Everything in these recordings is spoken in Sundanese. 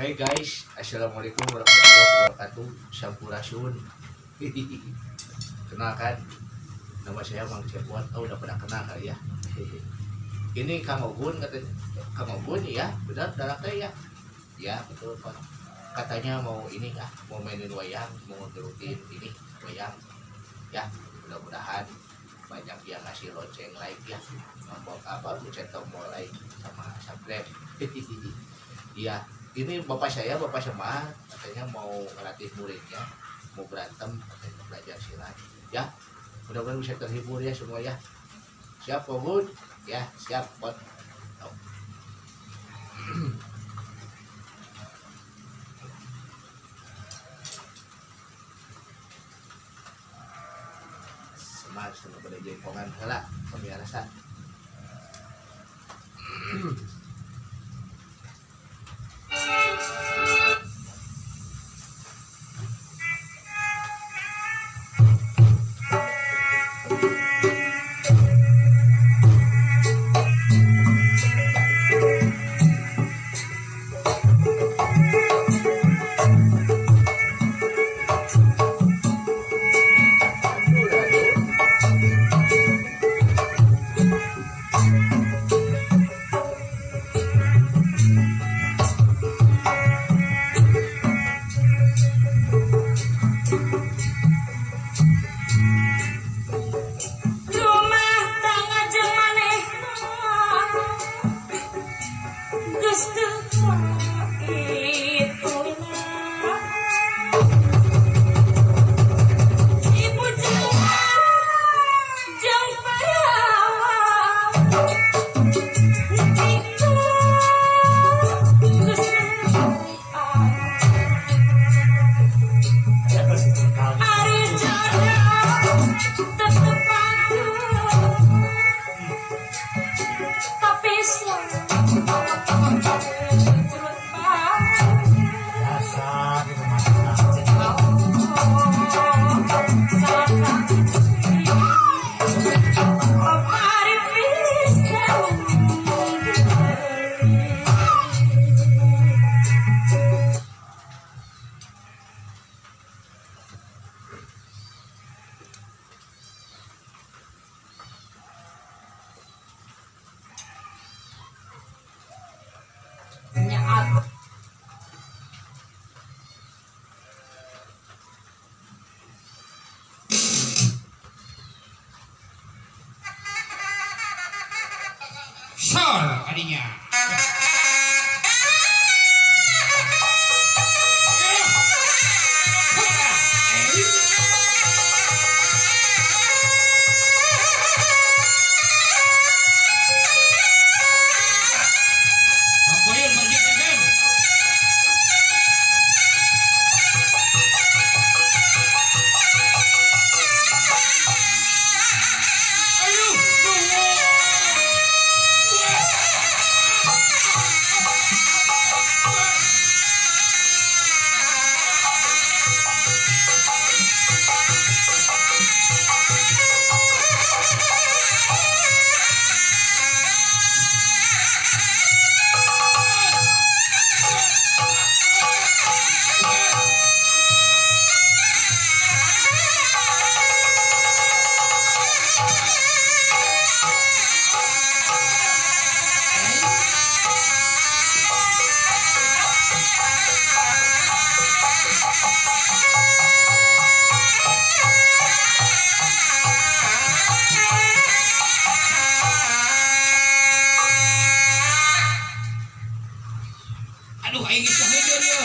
Hai guys, assalamualaikum warahmatullahi wabarakatuh. Sampurasun. Kenalkan, nama saya Mang Cepot. Oh, udah pada kenal kali ya. Ini Kang Ogun, katanya. Kang Ogun ya, benar daraknya ya. Ya betul Pak. Katanya mau ini kah, mau mainin wayang, mau ngerutin ini wayang. Ya, mudah-mudahan banyak yang ngasih lonceng like ya, tombol apa, pencet tombol like sama subscribe. Iya, ini bapak saya, bapak sama katanya mau ngelatih muridnya, mau berantem, katanya belajar silat. Ya, mudah-mudahan bisa terhibur ya semua ya. Siap, Ogun? Ya, siap, Bot. Oh. Semar sama pada jengkongan heula pemirsa. Sol adinya. Aduh, aing geus kaheujeur ieu.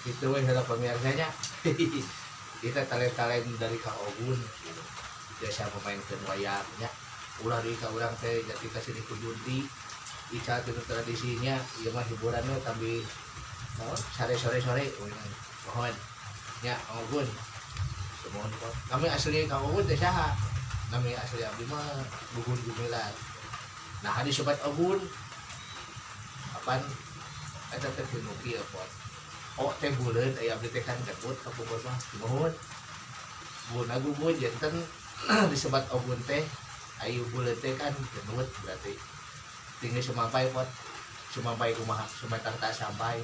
Itu weh kalau pemirsanya. Kita talent-talent dari Kang Ogun gitu. Biasa memainkan wayangnya. Ulah di ka urang teh jadi kasih di kujunti. Ica tinu tradisinya, ieu mah hiburannya tapi sore-sore mohon nya Kang Ogun. Mohon kok. Kami asli Kang Ogun teh saha? Nami asli abdi mah Gugun Gumilar. Nah, hari sobat Ogun apaan eta teh tinu kieu pot. Oh teh buleun aya abdi teh kan gendut ka pukul mah nuhun. Buna gugun janten disebat Ogun teh ayu buleun teh kan gendut berarti. Tinggi sumampai pot. Sumampai kumaha? Sumatang tak sampai.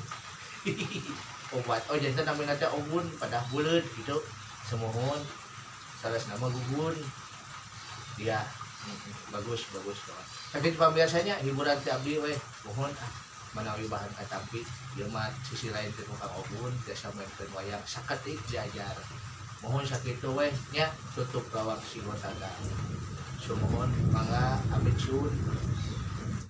Obat. Oh janten namina teh Ogun padah buleun gitu. Semohon salah nama Gugun. Dia bagus bagus banget. Tapi biasanya hiburan teh abdi weh mohon ah manawi bahan katampi ieu mah sisi lain teh Kang Ogun biasa maenkeun wayang saketik diajar. Mohon sakitu weh nya tutup lawang sigotaga. Sumuhun. Mangga, Amit Sun.